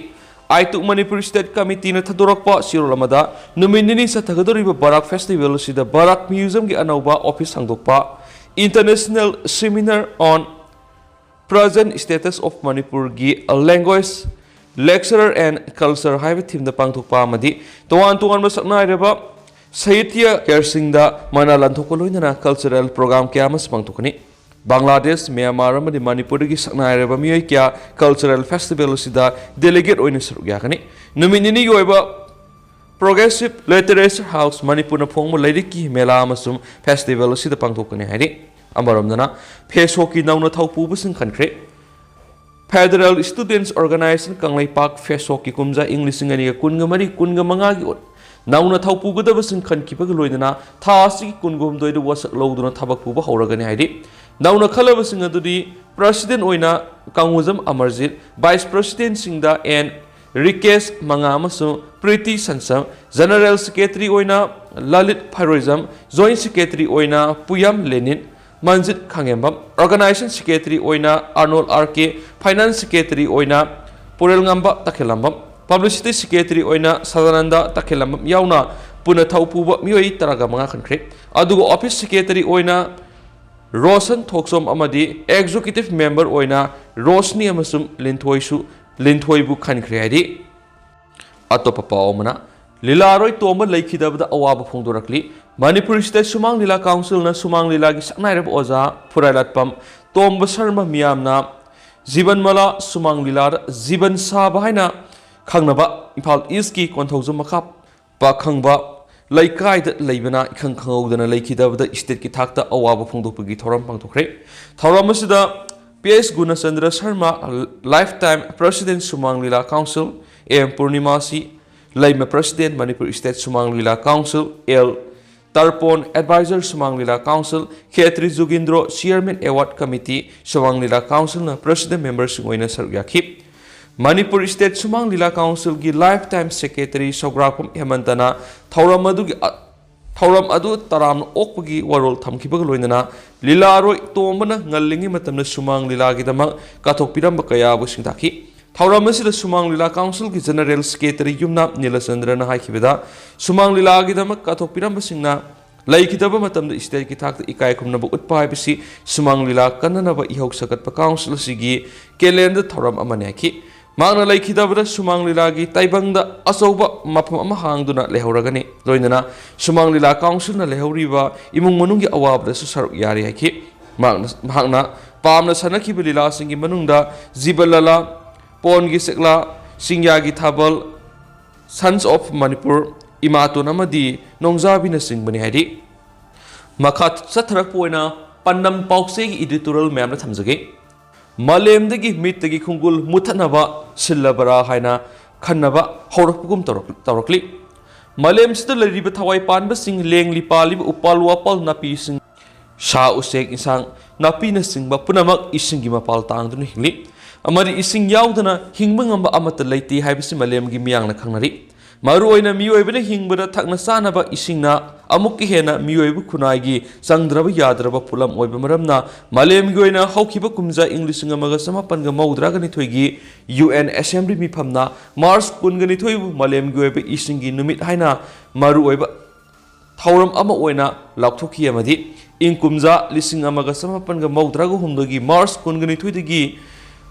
ꯑꯥꯏꯇꯨꯛ ꯃꯅꯤꯄꯨꯔ ꯁ꯭ꯇꯦꯠ ꯀꯃꯤꯇꯤꯅ ꯊꯥꯗꯣꯔꯛꯄ ꯆꯦꯔꯣꯜ ꯑꯃꯗ ꯅꯨꯃꯤꯠ ꯅꯤꯅꯤ ꯆꯠꯊꯒꯗꯧꯔꯤꯕ ꯕꯔꯥꯛ ꯐꯦꯁꯇꯤꯚꯦꯜ ꯑꯁꯤꯗ ꯕꯔꯥꯛ ꯃ꯭ꯌꯨꯖꯤꯌꯝꯒꯤ ꯑꯅꯧꯕ ꯑꯣꯐꯤꯁ ꯍꯥꯡꯗꯣꯛꯄ, International Seminar on Present Status of Manipurꯒꯤ Language, Literature and Culture ꯍꯥꯏꯕ ꯊꯤꯝꯗ ꯄꯥꯡꯊꯣꯛꯄ ꯑꯃꯗꯤ ꯇꯣꯉꯥꯟ ꯇꯣꯉꯥꯟꯕ ꯁꯛꯅꯥꯏꯔꯕ ꯁꯥꯍꯤꯇ꯭ꯌ ꯀꯦꯌꯔꯁꯤꯡꯗ ꯃꯅꯥ ꯂꯥꯟꯊꯣꯛꯄ ꯂꯣꯏꯅꯅ ꯀꯜꯆꯔꯦꯜ ꯄ꯭ꯔꯣꯒ꯭ꯔꯥꯝ ꯀꯌꯥ ꯑꯃꯁꯨ ꯄꯥꯡꯊꯣꯛꯀꯅꯤ꯫ ꯕꯪꯒ꯭ꯂꯥꯗꯦꯁ, ꯃ꯭ꯌꯥꯟꯃꯥꯔ ꯑꯃꯗꯤ ꯃꯅꯤꯄꯨꯔꯗꯒꯤ ꯁꯛꯅꯥꯏꯔꯕ ꯃꯤꯑꯣꯏ ꯀꯌꯥ ꯀꯜꯆꯔꯦꯜ ꯐꯦꯁꯇꯤꯚꯦꯜ ꯑꯁꯤꯗ ꯗꯦꯂꯤꯒꯦꯠ ꯑꯣꯏꯅ ꯁꯔꯨꯛ ꯌꯥꯒꯅꯤ꯫ ꯅꯨꯃꯤꯠ ꯅꯤꯅꯤꯒꯤ ꯑꯣꯏꯕ ꯄ꯭ꯔꯣꯒ꯭ꯔꯦꯁꯤꯚ ꯂꯤꯇꯔꯦꯆꯔ ꯍꯥꯎꯁ ꯃꯅꯤꯄꯨꯔꯅ ꯐꯣꯡꯕ ꯂꯥꯏꯔꯤꯛꯀꯤ ꯃꯦꯂꯥ ꯑꯃꯁꯨꯡ ꯐꯦꯁꯇꯤꯚꯦꯜ ꯑꯁꯤꯗ ꯄꯥꯡꯊꯣꯛꯀꯅꯤ ꯍꯥꯏꯔꯤ꯫ ꯑꯃꯔꯣꯝꯗꯅ, ꯐꯦꯁꯣꯛꯀꯤ ꯅꯧꯅ ꯊꯧ ꯄꯨꯕꯁꯤꯡ ꯈꯟꯈ꯭ꯔꯦ꯫ ꯐꯦꯗꯔꯦꯜ ꯏꯁꯇꯨꯗꯦꯟꯠꯁ ꯑꯣꯔꯒꯅꯥꯏꯖꯦꯁꯟ ꯀꯪꯂꯩꯄꯥꯛ ꯐꯦꯁꯣꯛꯀꯤ ꯀꯨꯝꯖꯥ ꯏꯪ ꯂꯤꯁꯤꯡ ꯑꯅꯤꯒ ꯀꯨꯟꯒ ꯃꯔꯤ ꯀꯨꯟꯒ ꯃꯉꯥꯒꯤ ꯑꯣꯏ-, ꯅꯧꯅ ꯊꯧ ꯄꯨꯒꯗꯕꯁꯤꯡ ꯈꯟꯈꯤꯕꯒ ꯂꯣꯏꯅꯅ ꯊꯥ ꯑꯁꯤꯒꯤ ꯀꯨꯟꯒ ꯍꯨꯝꯗꯣꯏꯗ ꯋꯥꯁꯛ ꯂꯧꯗꯨꯅ ꯊꯕꯛ ꯄꯨꯕ ꯍꯧꯔꯒꯅꯤ ꯍꯥꯏꯔꯤ꯫ ꯅꯧꯅ ꯈꯜꯂꯕꯁꯤꯡ ꯑꯗꯨꯗꯤ ꯄ꯭ꯔꯁꯤꯗꯦꯟꯠ ꯑꯣꯏꯅ ꯀꯪꯉꯨꯖꯝ ꯑꯃꯔꯖꯤꯠ, ꯚꯥꯏꯁ ꯄ꯭ꯔꯁꯤꯗꯦꯟꯠꯁꯤꯡꯗ ꯑꯦꯟ ꯔꯤꯀꯦꯁ ꯃꯉꯥ ꯑꯃꯁꯨꯡ ꯄ꯭ꯔꯤꯇꯤ ꯁꯟꯁꯝ, ꯖꯦꯅꯔꯦꯜ ꯁꯦꯀ꯭ꯔꯦꯇꯔꯤ ꯑꯣꯏꯅ ꯂꯂꯤꯠ ꯐꯥꯏꯔꯣꯏꯖꯝ, ꯖꯣꯏꯟꯠ ꯁꯦꯀ꯭ꯔꯦꯇꯔꯤ ꯑꯣꯏꯅ ꯄꯨꯌꯥꯝ ꯂꯦꯅꯤꯟ, ꯃꯟꯖꯤꯠ ꯈꯥꯉꯦꯝꯕꯝ, ꯑꯣꯔꯒꯅꯥꯏꯖꯦꯁꯟ ꯁꯦꯀ꯭ꯔꯦꯇꯔꯤ ꯑꯣꯏꯅ ꯑꯥꯔꯅꯣꯜ ꯑꯥꯔ ꯀꯦ, ꯐꯥꯏꯅꯥꯟꯁ ꯁꯦꯀ꯭ꯔꯦꯇꯔꯤ ꯑꯣꯏꯅ ꯄꯨꯔꯦꯜꯉꯝꯕ ꯇꯈꯦꯜꯂꯝꯕꯝ, ꯄꯕ꯭ꯂꯤꯁꯤꯇꯤ ꯁꯦꯀ꯭ꯔꯦꯇꯔꯤ ꯑꯣꯏꯅ ꯁꯗꯥꯅꯟꯗ ꯇꯈꯦꯜꯂꯝꯕꯝ ꯌꯥꯎꯅ ꯄꯨꯟꯅ ꯊꯧ ꯄꯨꯕ ꯃꯤꯑꯣꯏ ꯇꯔꯥꯒ ꯃꯉꯥ ꯈꯟꯈ꯭ꯔꯦ꯫ ꯑꯗꯨꯒ ꯑꯣꯐꯤꯁ ꯁꯦꯀ꯭ꯔꯦꯇꯔꯤ ꯑꯣꯏꯅ ꯔꯣꯁꯟ ꯊꯣꯛꯆꯣꯝ ꯑꯃꯗꯤ executive member ꯑꯣꯏꯅ ꯔꯣꯁꯅꯤ ꯑꯃꯁꯨꯡ ꯂꯤꯟꯊꯣꯏꯁꯨ, ꯂꯤꯟꯊꯣꯏꯕꯨ ꯈꯟꯈ꯭ꯔꯦ ꯍꯥꯏꯔꯤ꯫ ꯑꯇꯣꯞꯄ ꯄꯥꯎ ꯑꯃꯅ, ꯂꯤꯂꯥꯔꯣꯏ ꯇꯣꯝꯕ ꯂꯩꯈꯤꯗꯕꯗ ꯑꯋꯥꯕ ꯐꯣꯡꯗꯣꯔꯛꯂꯤ꯫ ꯃꯅꯤꯄꯨꯔ ꯁ꯭ꯇꯦꯠ ꯁꯨꯃꯥꯡ ꯂꯤꯂꯥ ꯀꯥꯎꯟꯁꯤꯜꯅ ꯁꯨꯃꯥꯡ ꯂꯤꯂꯥꯒꯤ ꯁꯛꯅꯥꯏꯔꯕ ꯑꯣꯖꯥ ꯐꯨꯔꯥꯏꯂꯥꯠꯄꯝ ꯇꯣꯝꯕ ꯁꯔꯃ ꯃꯤꯌꯥꯝꯅ ꯖꯤꯕꯟꯃꯂꯥ ꯁꯨꯃꯥꯡ ꯂꯤꯂꯥꯗ ꯖꯤꯕꯟ ꯁꯥꯕ ꯍꯥꯏꯅ ꯈꯪꯅꯕ ꯏꯝꯐꯥꯜ ꯏꯁꯀꯤ ꯀꯣꯟꯊꯧꯖꯝ ꯃꯈꯥ ꯄꯥꯈꯪꯕ ꯂꯩꯀꯥꯏꯗ ꯂꯩꯕꯅ ꯏꯈꯪ ꯈꯪꯍꯧꯗꯅ ꯂꯩꯈꯤꯗꯕꯗ ꯏꯁꯇꯦꯠꯀꯤ ꯊꯥꯛꯇ ꯑꯋꯥꯕ ꯐꯣꯡꯗꯣꯛꯄꯒꯤ ꯊꯧꯔꯝ ꯄꯥꯡꯊꯣꯛꯈ꯭ꯔꯦ꯫ ꯊꯧꯔꯝ ꯑꯁꯤꯗ P S ꯒꯨꯅꯆꯟꯗ꯭ꯔ Sharma, lifetime president ꯁꯨꯃꯥꯡ ꯂꯤꯂꯥ ꯀꯥꯎꯟꯁꯤꯜ, ꯑꯦꯝ ꯄꯨꯔꯅꯤꯃꯥꯁꯤ, ꯂꯩꯃ president ꯃꯅꯤꯄꯨꯔ ꯏꯁꯇꯦꯠ ꯁꯨꯃꯥꯡ ꯂꯤꯂꯥ ꯀꯥꯎꯟꯁꯤꯜ, ꯑꯦꯜ ꯇꯔꯄꯣꯟ, advisor ꯁꯨꯃꯥꯡ ꯂꯤꯂꯥ ꯀꯥꯎꯟꯁꯤꯜ, ꯈꯦꯇ꯭ꯔꯤ ꯖꯨꯒꯤꯟꯗ꯭ꯔꯣ, chairman award committee ꯁꯨꯃꯥꯡ ꯂꯤꯂꯥ ꯀꯥꯎꯟꯁꯤꯜꯅ president memberꯁꯤꯡ ꯑꯣꯏꯅ ꯁꯔꯨꯛ ꯌꯥꯈꯤ꯫ ꯃꯅꯤꯄꯨꯔ ꯏꯁꯇꯦꯠ ꯁꯨꯃꯥꯡ ꯂꯤꯂꯥ ꯀꯥꯎꯟꯁꯤꯜꯒꯤ lifetime secretary ꯁꯧꯒ꯭ꯔꯥꯛꯄꯝ ꯍꯦꯃꯟꯇꯅ ꯊꯧꯔꯝ ꯑꯗꯨꯒꯤ ꯑ-, ꯊꯧꯔꯝ ꯑꯗꯨ ꯇꯔꯥꯝꯅ ꯑꯣꯛꯄꯒꯤ ꯋꯥꯔꯣꯜ ꯊꯝꯈꯤꯕꯒ ꯂꯣꯏꯅꯅ ꯂꯤꯂꯥꯔꯣꯏ ꯇꯣꯝꯕꯅ ꯉꯜꯂꯤꯉꯩ ꯃꯇꯝꯗ ꯁꯨꯃꯥꯡ ꯂꯤꯂꯥꯒꯤꯗꯃꯛ ꯀꯠꯊꯣꯛꯄꯤꯔꯝꯕ ꯀꯌꯥꯕꯨ ꯁꯤꯡꯇꯥꯛꯈꯤ꯫ ꯊꯧꯔꯝ ꯑꯁꯤꯗ ꯁꯨꯃꯥꯡ ꯂꯤꯂꯥ ꯀꯥꯎꯟꯁꯤꯜꯒꯤ ꯖꯦꯅꯔꯦꯜ ꯁꯦꯀ꯭ꯔꯦꯇꯔꯤ ꯌꯨꯝꯅꯥꯝ ꯅꯤꯂꯆꯟꯗ꯭ꯔꯅ ꯍꯥꯏꯈꯤꯕꯗ, ꯁꯨꯃꯥꯡ ꯂꯤꯂꯥꯒꯤꯗꯃꯛ ꯀꯠꯊꯣꯛꯄꯤꯔꯝꯕꯁꯤꯡꯅ ꯂꯩꯈꯤꯗꯕ ꯃꯇꯝꯗ ꯏꯁꯇꯦꯠꯀꯤ ꯊꯥꯛꯇ ꯏꯀꯥꯏ ꯈꯨꯝꯅꯕ ꯎꯠꯄ ꯍꯥꯏꯕꯁꯤ ꯁꯨꯃꯥꯡ ꯂꯤꯂꯥ ꯀꯟꯅꯅꯕ ꯏꯍꯧ ꯁꯛꯀꯠꯄ ꯀꯥꯎꯟꯁꯤꯜ ꯑꯁꯤꯒꯤ ꯀꯦꯂꯦꯟꯗꯔ ꯊꯧꯔꯝ ꯑꯃꯅꯤ ꯍꯥꯏꯈꯤ꯫ ꯃꯍꯥꯛꯅ ꯂꯩꯈꯤꯗꯕꯗ ꯁꯨꯃꯥꯡ ꯂꯤꯂꯥꯒꯤ ꯇꯥꯏꯕꯪꯗ ꯑꯆꯧꯕ ꯃꯐꯝ ꯑꯃ ꯍꯥꯡꯗꯨꯅ ꯂꯩꯍꯧꯔꯒꯅꯤ꯫ ꯂꯣꯏꯅꯅ ꯁꯨꯃꯥꯡ ꯂꯤꯂꯥ ꯀꯥꯎꯟꯁꯤꯜꯅ ꯂꯩꯍꯧꯔꯤꯕ ꯏꯃꯨꯡ ꯃꯅꯨꯡꯒꯤ ꯑꯋꯥꯕꯗꯁꯨ ꯁꯔꯨꯛ ꯌꯥꯔꯤ ꯍꯥꯏꯈꯤ꯫ ꯃꯍꯥꯛꯅ, ꯃꯍꯥꯛꯅ ꯄꯥꯝꯅ ꯁꯥꯟꯅꯈꯤꯕ ꯂꯤꯂꯥꯁꯤꯡꯒꯤ ꯃꯅꯨꯡꯗ ꯖꯤꯕ ꯂꯂꯥ, ꯄꯣꯟꯒꯤ ꯆꯦꯛꯂꯥ, ꯆꯤꯡꯌꯥꯒꯤ ꯊꯥꯕꯜ, Sons of Manipur, ꯏꯃꯥꯇꯣꯟ ꯑꯃꯗꯤ ꯅꯣꯡꯖꯥꯕꯤꯅꯆꯤꯡꯕꯅꯤ ꯍꯥꯏꯔꯤ꯫ ꯃꯈꯥ ꯆꯠꯊꯔꯛꯄ ꯑꯣꯏꯅ ꯄꯥꯟꯗꯝ ꯄꯥꯎꯆꯦꯒꯤ editorial ꯃꯌꯥꯝꯗ ꯊꯝꯖꯒꯦ꯫ ꯃꯥꯂꯦꯝꯗꯒꯤ ꯃꯤꯠꯇꯒꯤ ꯈꯣꯡꯒꯨꯜ ꯃꯨꯠꯊꯠꯅꯕ ꯁꯤꯜꯂꯕꯔꯥ ꯍꯥꯏꯅ ꯈꯟꯅꯕ ꯍꯧꯔꯛꯄꯒꯨꯝ ꯇꯧꯔꯛ-, ꯇꯧꯔꯛꯂꯤ꯫ ꯃꯥꯂꯦꯝꯁꯤꯗ ꯂꯩꯔꯤꯕ ꯊꯋꯥꯏ ꯄꯥꯟꯕꯁꯤꯡ, ꯂꯦꯡꯂꯤ ꯄꯥꯜꯂꯤꯕ ꯎꯄꯥꯜ ꯋꯥꯄꯥꯜ ꯅꯥꯄꯤꯁꯤꯡ, ꯁꯥ ꯎꯆꯦꯛ ꯏꯟꯁꯥꯡ ꯅꯥꯄꯤꯅꯆꯤꯡꯕ ꯄꯨꯝꯅꯃꯛ ꯏꯁꯤꯡꯒꯤ ꯃꯄꯥꯜ ꯇꯥꯡꯗꯨꯅ ꯍꯤꯡꯂꯤ꯫ ꯑꯃꯗꯤ ꯏꯁꯤꯡ ꯌꯥꯎꯗꯅ ꯍꯤꯡꯕ ꯉꯝꯕ ꯑꯃꯠꯇ ꯂꯩꯇꯦ ꯍꯥꯏꯕꯁꯤ ꯃꯥꯂꯦꯝꯒꯤ ꯃꯤꯌꯥꯝꯅ ꯈꯪꯅꯔꯤ꯫ ꯃꯔꯨꯑꯣꯏꯅ ꯃꯤꯑꯣꯏꯕꯅ ꯍꯤꯡꯕꯗ ꯊꯛꯅ ꯆꯥꯅꯕ ꯏꯁꯤꯡꯅ ꯑꯃꯨꯛꯀ ꯍꯦꯟꯅ ꯃꯤꯑꯣꯏꯕ ꯈꯨꯟꯅꯥꯏꯒꯤ ꯆꯪꯗ꯭ꯔꯕ ꯌꯥꯗ꯭ꯔꯕ ꯄꯣꯠꯂꯝ ꯑꯣꯏꯕ ꯃꯔꯝꯅ, ꯃꯥꯂꯦꯝꯒꯤ ꯑꯣꯏꯅ ꯍꯧꯈꯤꯕ ꯀꯨꯝꯖꯥ ꯏꯪ ꯂꯤꯁꯤꯡ ꯑꯃꯒ ꯆꯃꯥꯄꯟꯒ ꯃꯧꯗ꯭ꯔꯥꯒ ꯅꯤꯊꯣꯏꯒꯤ ꯌꯨ ꯑꯦꯟ ꯑꯦꯁꯦꯝꯕ꯭ꯂꯤ ꯃꯤꯐꯝꯅ ꯃꯥꯔꯆ ꯀꯨꯟꯒ ꯅꯤꯊꯣꯏꯕꯨ ꯃꯥꯂꯦꯝꯒꯤ ꯑꯣꯏꯕ ꯏꯁꯤꯡꯒꯤ ꯅꯨꯃꯤꯠ ꯍꯥꯏꯅ ꯃꯔꯨꯑꯣꯏꯕ ꯊꯧꯔꯝ ꯑꯃ ꯑꯣꯏꯅ ꯂꯥꯎꯊꯣꯛꯈꯤ ꯑꯃꯗꯤ ꯏꯪ ꯀꯨꯝꯖꯥ ꯂꯤꯁꯤꯡ ꯑꯃꯒ ꯆꯃꯥꯄꯟꯒ ꯃꯧꯗ꯭ꯔꯥꯒ ꯍꯨꯝꯗꯣꯏꯒꯤ ꯃꯥꯔꯆ ꯀꯨꯟꯒ ꯅꯤꯊꯣꯏꯗꯒꯤ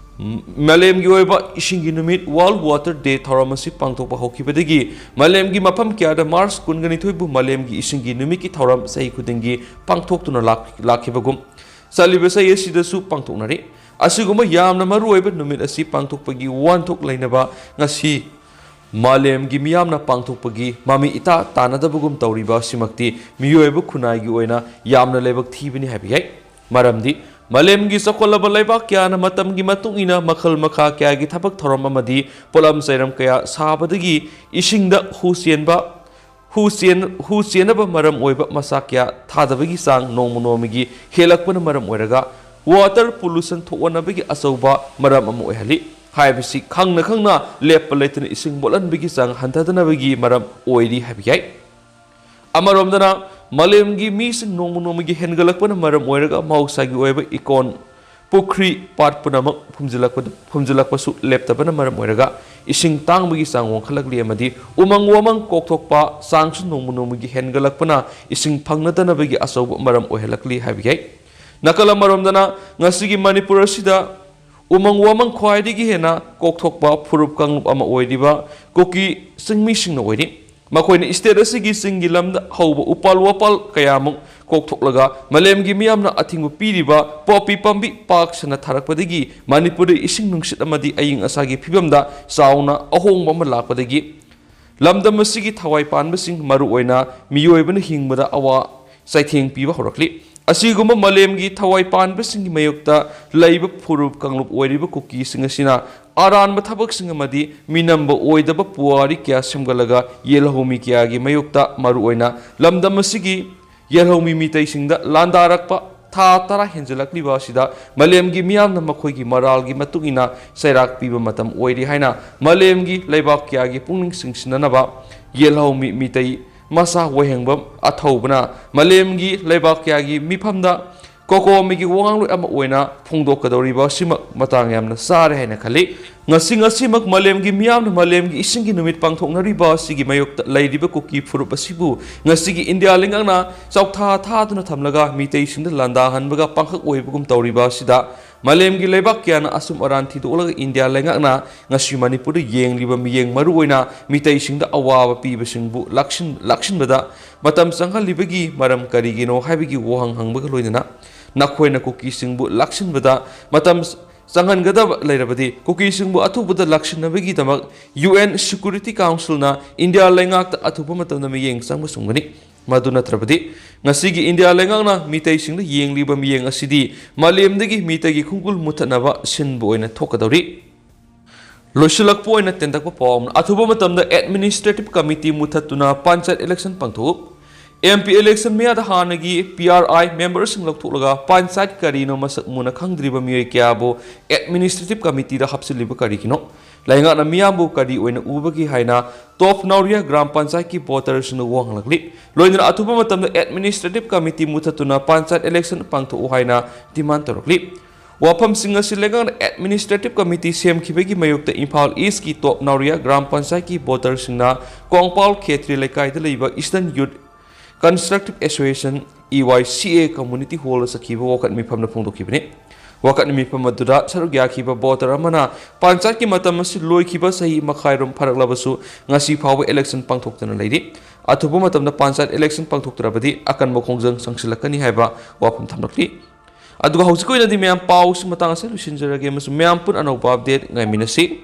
ꯃꯥꯂꯦꯝꯒꯤ ꯑꯣꯏꯕ ꯏꯁꯤꯡꯒꯤ ꯅꯨꯃꯤꯠ, World Water Day, ꯊꯧꯔꯝ ꯑꯁꯤ ꯄꯥꯡꯊꯣꯛꯄ ꯍꯧꯈꯤꯕꯗꯒꯤ ꯃꯥꯂꯦꯝꯒꯤ ꯃꯐꯝ ꯀꯌꯥꯗ ꯃꯥꯔꯆ ꯀꯨꯟꯒ ꯅꯤꯊꯣꯏꯕꯨ ꯃꯥꯂꯦꯝꯒꯤ ꯏꯁꯤꯡꯒꯤ ꯅꯨꯃꯤꯠꯀꯤ ꯊꯧꯔꯝ ꯆꯍꯤ ꯈꯨꯗꯤꯡꯒꯤ ꯄꯥꯡꯊꯣꯛꯇꯨꯅ ꯂꯥꯛ-, ꯂꯥꯛꯈꯤꯕꯒꯨꯝ, ꯆꯠꯂꯤꯕ ꯆꯍꯤ ꯑꯁꯤꯗꯁꯨ ꯄꯥꯡꯊꯣꯛꯅꯔꯤ꯫ ꯑꯁꯤꯒꯨꯝꯕ ꯌꯥꯝꯅ ꯃꯔꯨꯑꯣꯏꯕ ꯅꯨꯃꯤꯠ ꯑꯁꯤ ꯄꯥꯡꯊꯣꯛꯄꯒꯤ ꯋꯥꯍꯟꯊꯣꯛ ꯂꯩꯅꯕ ꯉꯁꯤ ꯃꯥꯂꯦꯝꯒꯤ ꯃꯤꯌꯥꯝꯅ ꯄꯥꯡꯊꯣꯛꯄꯒꯤ ꯃꯃꯤ ꯏꯇꯥ ꯇꯥꯅꯗꯕꯒꯨꯝ ꯇꯧꯔꯤꯕ ꯑꯁꯤꯃꯛꯇꯤ ꯃꯤꯑꯣꯏꯕ ꯈꯨꯟꯅꯥꯏꯒꯤ ꯑꯣꯏꯅ ꯌꯥꯝꯅ ꯂꯥꯏꯕꯛ ꯊꯤꯕꯅꯤ ꯍꯥꯏꯕ ꯌꯥꯏ꯫ ꯃꯔꯝꯗꯤ ꯃꯥꯂꯦꯝꯒꯤ ꯆꯥꯎꯈꯠꯂꯕ ꯂꯩꯕꯥꯛ ꯀꯌꯥꯅ ꯃꯇꯝꯒꯤ ꯃꯇꯨꯡ ꯏꯟꯅ ꯃꯈꯜ ꯃꯈꯥ ꯀꯌꯥꯒꯤ ꯊꯕꯛ ꯊꯧꯔꯝ ꯑꯃꯗꯤ ꯄꯣꯠꯂꯝ ꯆꯩꯔꯝ ꯀꯌꯥ ꯁꯥꯕꯗꯒꯤ ꯏꯁꯤꯡꯗ ꯍꯨ ꯆꯦꯟꯕ, ꯍꯨ ꯆꯦꯟ-, ꯍꯨ ꯆꯦꯟꯅꯕ ꯃꯔꯝ ꯑꯣꯏꯕ ꯃꯆꯥꯛ ꯀꯌꯥ ꯊꯥꯗꯕꯒꯤ ꯆꯥꯡ ꯅꯣꯡꯃ ꯅꯣꯡꯃꯒꯤ ꯍꯦꯜꯂꯛꯄꯅ ꯃꯔꯝ ꯑꯣꯏꯔꯒ water pollution ꯊꯣꯛꯍꯟꯅꯕꯒꯤ ꯑꯆꯧꯕ ꯃꯔꯝ ꯑꯃ ꯑꯣꯏꯍꯜꯂꯤ꯫ ꯍꯥꯏꯕꯁꯤ ꯈꯪꯅ ꯈꯪꯅ ꯂꯦꯞꯄ ꯂꯩꯇꯅ ꯏꯁꯤꯡ ꯃꯣꯠꯍꯟꯕꯒꯤ ꯆꯥꯡ ꯍꯟꯊꯗꯅꯕꯒꯤ ꯃꯔꯝ ꯑꯣꯏꯔꯤ ꯍꯥꯏꯕ ꯌꯥꯏ꯫ ꯑꯃꯔꯣꯝꯗꯅ ꯃꯥꯂꯦꯝꯒꯤ ꯃꯤꯁꯤꯡ ꯅꯣꯡꯃ ꯅꯣꯡꯃꯒꯤ ꯍꯦꯟꯒꯠꯂꯛꯄꯅ ꯃꯔꯝ ꯑꯣꯏꯔꯒ ꯃꯍꯧꯁꯥꯒꯤ ꯑꯣꯏꯕ ꯏꯀꯣꯟ, ꯄꯨꯈ꯭ꯔꯤ, ꯄꯥꯠ ꯄꯨꯝꯅꯃꯛ ꯐꯨꯝꯖꯤꯜꯂꯛꯄꯗ, ꯐꯨꯝꯖꯤꯜꯂꯛꯄꯁꯨ ꯂꯦꯞꯇꯕꯅ ꯃꯔꯝ ꯑꯣꯏꯔꯒ ꯏꯁꯤꯡ ꯇꯥꯡꯕꯒꯤ ꯆꯥꯡ ꯋꯥꯡꯈꯠꯂꯛꯂꯤ ꯑꯃꯗꯤ ꯎꯃꯪ ꯋꯥꯃꯪ ꯀꯣꯛꯊꯣꯛꯄ ꯆꯥꯡꯁꯨ ꯅꯣꯡꯃ ꯅꯣꯡꯃꯒꯤ ꯍꯦꯟꯒꯠꯂꯛꯄꯅ ꯏꯁꯤꯡ ꯐꯪꯅꯗꯅꯕꯒꯤ ꯑꯆꯧꯕ ꯃꯔꯝ ꯑꯣꯏꯍꯜꯂꯛꯂꯤ ꯍꯥꯏꯕ ꯌꯥꯏ꯫ ꯅꯥꯀꯜ ꯑꯃꯔꯣꯝꯗꯅ ꯉꯁꯤꯒꯤ ꯃꯅꯤꯄꯨꯔ ꯑꯁꯤꯗ ꯎꯃꯪ ꯋꯥꯃꯪ ꯈ꯭ꯋꯥꯏꯗꯒꯤ ꯍꯦꯟꯅ ꯀꯣꯛꯊꯣꯛꯄ ꯐꯨꯔꯨꯞ ꯀꯥꯡꯂꯨꯞ ꯑꯃ ꯑꯣꯏꯔꯤꯕ ꯀꯨꯀꯤ ꯆꯤꯡꯃꯤꯁꯤꯡꯅ ꯑꯣꯏꯔꯤ꯫ ꯃꯈꯣꯏꯅ state ꯑꯁꯤꯒꯤ ꯆꯤꯡꯒꯤ ꯂꯝꯗ ꯍꯧꯕ ꯎꯄꯥꯜ ꯋꯥꯄꯥꯜ ꯀꯌꯥꯃꯨꯛ ꯀꯣꯛꯊꯣꯛꯂꯒ ꯃꯥꯂꯦꯝꯒꯤ ꯃꯤꯌꯥꯝꯅ ꯑꯊꯤꯡꯕ ꯄꯤꯔꯤꯕ ꯄꯣꯄꯤ ꯄꯥꯝꯕꯤ ꯄꯥꯛ ꯁꯟꯅ ꯊꯥꯔꯛꯄꯗꯒꯤ ꯃꯅꯤꯄꯨꯔꯗ ꯏꯁꯤꯡ ꯅꯨꯡꯁꯤꯠ ꯑꯃꯗꯤ ꯑꯏꯪ ꯑꯁꯥꯒꯤ ꯐꯤꯕꯝꯗ ꯆꯥꯎꯅ ꯑꯍꯣꯡꯕ ꯑꯃ ꯂꯥꯛꯄꯗꯒꯤ ꯂꯝꯗꯝ ꯑꯁꯤꯒꯤ ꯊꯋꯥꯏ ꯄꯥꯟꯕꯁꯤꯡ, ꯃꯔꯨꯑꯣꯏꯅ ꯃꯤꯑꯣꯏꯕꯅ ꯍꯤꯡꯕꯗ ꯑꯋꯥ ꯆꯩꯊꯦꯡ ꯄꯤꯕ ꯍꯧꯔꯛꯂꯤ꯫ ꯑꯁꯤꯒꯨꯝꯕ ꯃꯥꯂꯦꯝꯒꯤ ꯊꯋꯥꯏ ꯄꯥꯟꯕꯁꯤꯡꯒꯤ ꯃꯥꯌꯣꯛꯇ ꯂꯩꯕ ꯐꯨꯔꯨꯞ ꯀꯥꯡꯂꯨꯞ ꯑꯣꯏꯔꯤꯕ ꯀꯨꯀꯤꯁꯤꯡ ꯑꯁꯤꯅ ꯑꯔꯥꯟꯕ ꯊꯕꯛꯁꯤꯡ ꯑꯃꯗꯤ ꯃꯤꯅꯝꯕ ꯑꯣꯏꯗꯕ ꯄꯨꯋꯥꯔꯤ ꯀꯌꯥ ꯁꯦꯝꯒꯠꯂꯒ ꯌꯦꯜꯍꯧꯃꯤ ꯀꯌꯥꯒꯤ ꯃꯥꯌꯣꯛꯇ, ꯃꯔꯨꯑꯣꯏꯅ ꯂꯝꯗꯝ ꯑꯁꯤꯒꯤ ꯌꯦꯜꯍꯧꯃꯤ ꯃꯤꯇꯩꯁꯤꯡꯗ ꯂꯥꯟꯗꯥꯔꯛꯄ ꯊꯥ ꯇꯔꯥ ꯍꯦꯟꯖꯜꯂꯛꯂꯤꯕ ꯑꯁꯤꯗ ꯃꯥꯂꯦꯝꯒꯤ ꯃꯤꯌꯥꯝꯅ ꯃꯈꯣꯏꯒꯤ ꯃꯔꯥꯜꯒꯤ ꯃꯇꯨꯡ ꯏꯟꯅ ꯆꯩꯔꯥꯛ ꯄꯤꯕ ꯃꯇꯝ ꯑꯣꯏꯔꯤ ꯍꯥꯏꯅ ꯃꯥꯂꯦꯝꯒꯤ ꯂꯩꯕꯥꯛ ꯀꯌꯥꯒꯤ ꯄꯨꯛꯅꯤꯡ ꯆꯤꯡꯁꯤꯟꯅꯅꯕ ꯌꯦꯜꯍꯧꯃꯤ ꯃꯤꯇꯩ ꯃꯆꯥ ꯋꯥꯍꯦꯡꯕꯝ ꯑꯊꯧꯕꯅ ꯃꯥꯂꯦꯝꯒꯤ ꯂꯩꯕꯥꯛ ꯀꯌꯥꯒꯤ ꯃꯤꯐꯝꯗ ꯀꯣꯀꯣꯃꯤꯒꯤ ꯋꯥꯉꯥꯡꯂꯣꯏ ꯑꯃ ꯑꯣꯏꯅ ꯐꯣꯡꯗꯣꯛꯀꯗꯧꯔꯤꯕ ꯑꯁꯤꯃꯛ ꯃꯇꯥꯡ ꯌꯥꯝꯅ ꯆꯥꯔꯦ ꯍꯥꯏꯅ ꯈꯜꯂꯤ꯫ ꯉꯁꯤ, ꯉꯁꯤꯃꯛ ꯃꯥꯂꯦꯝꯒꯤ ꯃꯤꯌꯥꯝꯅ ꯃꯥꯂꯦꯝꯒꯤ ꯏꯁꯤꯡꯒꯤ ꯅꯨꯃꯤꯠ ꯄꯥꯡꯊꯣꯛꯅꯔꯤꯕ ꯑꯁꯤꯒꯤ ꯃꯥꯌꯣꯛꯇ ꯂꯩꯔꯤꯕ ꯀꯨꯀꯤ ꯐꯨꯔꯨꯞ ꯑꯁꯤꯕꯨ ꯉꯁꯤꯒꯤ ꯏꯟꯗꯤꯌꯥ ꯂꯩꯉꯥꯛꯅ ꯆꯥꯎꯊꯥ ꯊꯥꯗꯨꯅ ꯊꯝꯂꯒ ꯃꯤꯇꯩꯁꯤꯡꯗ ꯂꯥꯟꯗꯥꯍꯟꯕꯒ ꯄꯥꯡꯈꯛ ꯑꯣꯏꯕꯒꯨꯝ ꯇꯧꯔꯤꯕ ꯑꯁꯤꯗ ꯃꯥꯂꯦꯝꯒꯤ ꯂꯩꯕꯥꯛ ꯀꯌꯥꯅ ꯑꯆꯨꯝ ꯑꯔꯥꯟ ꯊꯤꯗꯣꯛꯂꯒ ꯏꯟꯗꯤꯌꯥ ꯂꯩꯉꯥꯛꯅ ꯉꯁꯤ ꯃꯅꯤꯄꯨꯔꯗ ꯌꯦꯡꯂꯤꯕ ꯃꯤꯠꯌꯦꯡ, ꯃꯔꯨꯑꯣꯏꯅ ꯃꯤꯇꯩꯁꯤꯡꯗ ꯑꯋꯥꯕ ꯄꯤꯕꯁꯤꯡꯕꯨ ꯂꯥꯛꯁꯤꯟ-, ꯂꯥꯛꯁꯤꯟꯕꯗ ꯃꯇꯝ ꯆꯪꯍꯜꯂꯤꯕꯒꯤ ꯃꯔꯝ ꯀꯔꯤꯒꯤꯅꯣ ꯍꯥꯏꯕꯒꯤ ꯋꯥꯍꯪ ꯍꯪꯕꯒ ꯂꯣꯏꯅꯅ ꯅꯈꯣꯏꯅ ꯀꯨꯀꯤꯁꯤꯡꯕꯨ ꯂꯥꯛꯁꯤꯟꯕꯗ ꯃꯇꯝ ꯆꯪꯍꯟꯒꯗꯕ ꯂꯩꯔꯕꯗꯤ ꯀꯨꯀꯤꯁꯤꯡꯕꯨ ꯑꯊꯨꯕꯗ ꯂꯥꯛꯁꯤꯟꯅꯕꯒꯤꯗꯃꯛ ꯌꯨ ꯑꯦꯟ Security Councilꯅ ꯏꯟꯗꯤꯌꯥ ꯂꯩꯉꯥꯛꯇ ꯑꯊꯨꯕ ꯃꯇꯝꯗ ꯃꯤꯠꯌꯦꯡ ꯆꯪꯕ ꯆꯨꯝꯒꯅꯤ꯫ ꯃꯗꯨ ꯅꯠꯇ꯭ꯔꯕꯗꯤ ꯉꯁꯤꯒꯤ ꯏꯟꯗꯤꯌꯥ ꯂꯩꯉꯥꯛꯅ ꯃꯤꯇꯩꯁꯤꯡꯗ ꯌꯦꯡꯂꯤꯕ ꯃꯤꯠꯌꯦꯡ ꯑꯁꯤꯗꯤ ꯃꯥꯂꯦꯝꯗꯒꯤ ꯃꯤꯇꯩꯒꯤ ꯈꯣꯡꯒꯨꯜ ꯃꯨꯠꯊꯠꯅꯕ ꯁꯤꯟꯕ ꯑꯣꯏꯅ ꯊꯣꯛꯀꯗꯧꯔꯤ꯫ ꯂꯣꯏꯁꯤꯜꯂꯛꯄ ꯑꯣꯏꯅ ꯇꯦꯟꯇꯛꯄ ꯄꯥꯎ ꯑꯃꯅ, ꯑꯊꯨꯕ ꯃꯇꯝꯗ Administrative Committee ꯃꯨꯠꯊꯠꯇꯨꯅ panchayat election ꯄꯥꯡꯊꯣꯛꯎ꯫ M P election ꯃꯌꯥꯗ ꯍꯥꯟꯅꯒꯤ P R I memberꯁꯤꯡ ꯂꯧꯊꯣꯛꯂꯒ ꯄꯟꯆꯥꯌꯠ ꯀꯔꯤꯅꯣ ꯃꯁꯛ ꯃꯨꯟꯅ ꯈꯪꯗ꯭ꯔꯤꯕ ꯃꯤꯑꯣꯏ ꯀꯌꯥꯕꯨ Administrative Committeeꯗ ꯍꯥꯞꯆꯤꯜꯂꯤꯕ ꯀꯔꯤꯒꯤꯅꯣ? ꯂꯩꯉꯥꯛꯅ ꯃꯤꯌꯥꯝꯕꯨ ꯀꯔꯤ ꯑꯣꯏꯅ ꯎꯕꯒꯦ ꯍꯥꯏꯅ ꯇꯣꯞ ꯅꯥꯎꯔꯤꯌꯥ ꯒ꯭ꯔꯥꯝ ꯄꯟꯆꯥꯌꯠꯀꯤ voterꯁꯤꯡꯅ ꯋꯥ ꯍꯪꯂꯛꯂꯤ꯫ ꯂꯣꯏꯅꯅ ꯑꯊꯨꯕ ꯃꯇꯝꯗ Administrative Committee ꯃꯨꯠꯊꯠꯇꯨꯅ ꯄꯟꯆꯥꯌꯠ election ꯄꯥꯡꯊꯣꯛꯎ ꯍꯥꯏꯅ demand ꯇꯧꯔꯛꯂꯤ꯫ ꯋꯥꯐꯝꯁꯤꯡ ꯑꯁꯤ ꯂꯩꯉꯥꯛꯅ Administrative Committee ꯁꯦꯝꯈꯤꯕꯒꯤ ꯃꯥꯌꯣꯛꯇ ꯏꯝꯐꯥꯜ Eastꯀꯤ ꯇꯣꯞ ꯅꯥꯎꯔꯤꯌꯥ ꯒ꯭ꯔꯥꯝ ꯄꯟꯆꯥꯌꯠꯀꯤ voterꯁꯤꯡꯅ ꯀꯣꯡꯄꯥꯜ ꯈꯦꯇ꯭ꯔꯤ ꯂꯩꯀꯥꯏꯗ ꯂꯩꯕ Eastern Youth Constructive Association, E Y C A, community hallꯗ ꯆꯠꯈꯤꯕ ꯋꯥꯀꯠ ꯃꯤꯐꯝꯗ ꯐꯣꯡꯗꯣꯛꯈꯤꯕꯅꯤ꯫ ꯋꯥꯀꯠ ꯃꯤꯐꯝ ꯑꯗꯨꯗ ꯁꯔꯨꯛ ꯌꯥꯈꯤꯕ voter ꯑꯃꯅ ꯄꯟꯆꯥꯌꯠꯀꯤ ꯃꯇꯝ ꯑꯁꯤ ꯂꯣꯏꯈꯤꯕ ꯆꯍꯤ ꯃꯈꯥꯏꯔꯣꯝ ꯐꯥꯔꯛꯂꯕꯁꯨ ꯉꯁꯤ ꯐꯥꯎꯕ election ꯄꯥꯡꯊꯣꯛꯇꯅ ꯂꯩꯔꯤ꯫ ꯑꯊꯨꯕ ꯃꯇꯝꯗ ꯄꯟꯆꯥꯌꯠ election ꯄꯥꯡꯊꯣꯛꯇ꯭ꯔꯕꯗꯤ ꯑꯀꯟꯕ ꯈꯣꯡꯖꯪ ꯆꯪꯁꯤꯜꯂꯛꯀꯅꯤ ꯍꯥꯏꯕ ꯋꯥꯐꯝ ꯊꯝꯂꯛꯂꯤ꯫ ꯑꯗꯨꯒ ꯍꯧꯖꯤꯛꯀꯤ ꯑꯣꯏꯅꯗꯤ ꯃꯌꯥꯝ ꯄꯥꯎꯁꯤ ꯃꯇꯥꯡ ꯑꯁꯤꯗ ꯂꯣꯏꯁꯤꯟꯖꯔꯒꯦ ꯑꯃꯁꯨꯡ ꯃꯌꯥꯝ ꯄꯨꯟꯅ ꯑꯅꯧꯕ update ꯉꯥꯏꯃꯤꯟꯅꯁꯤ꯫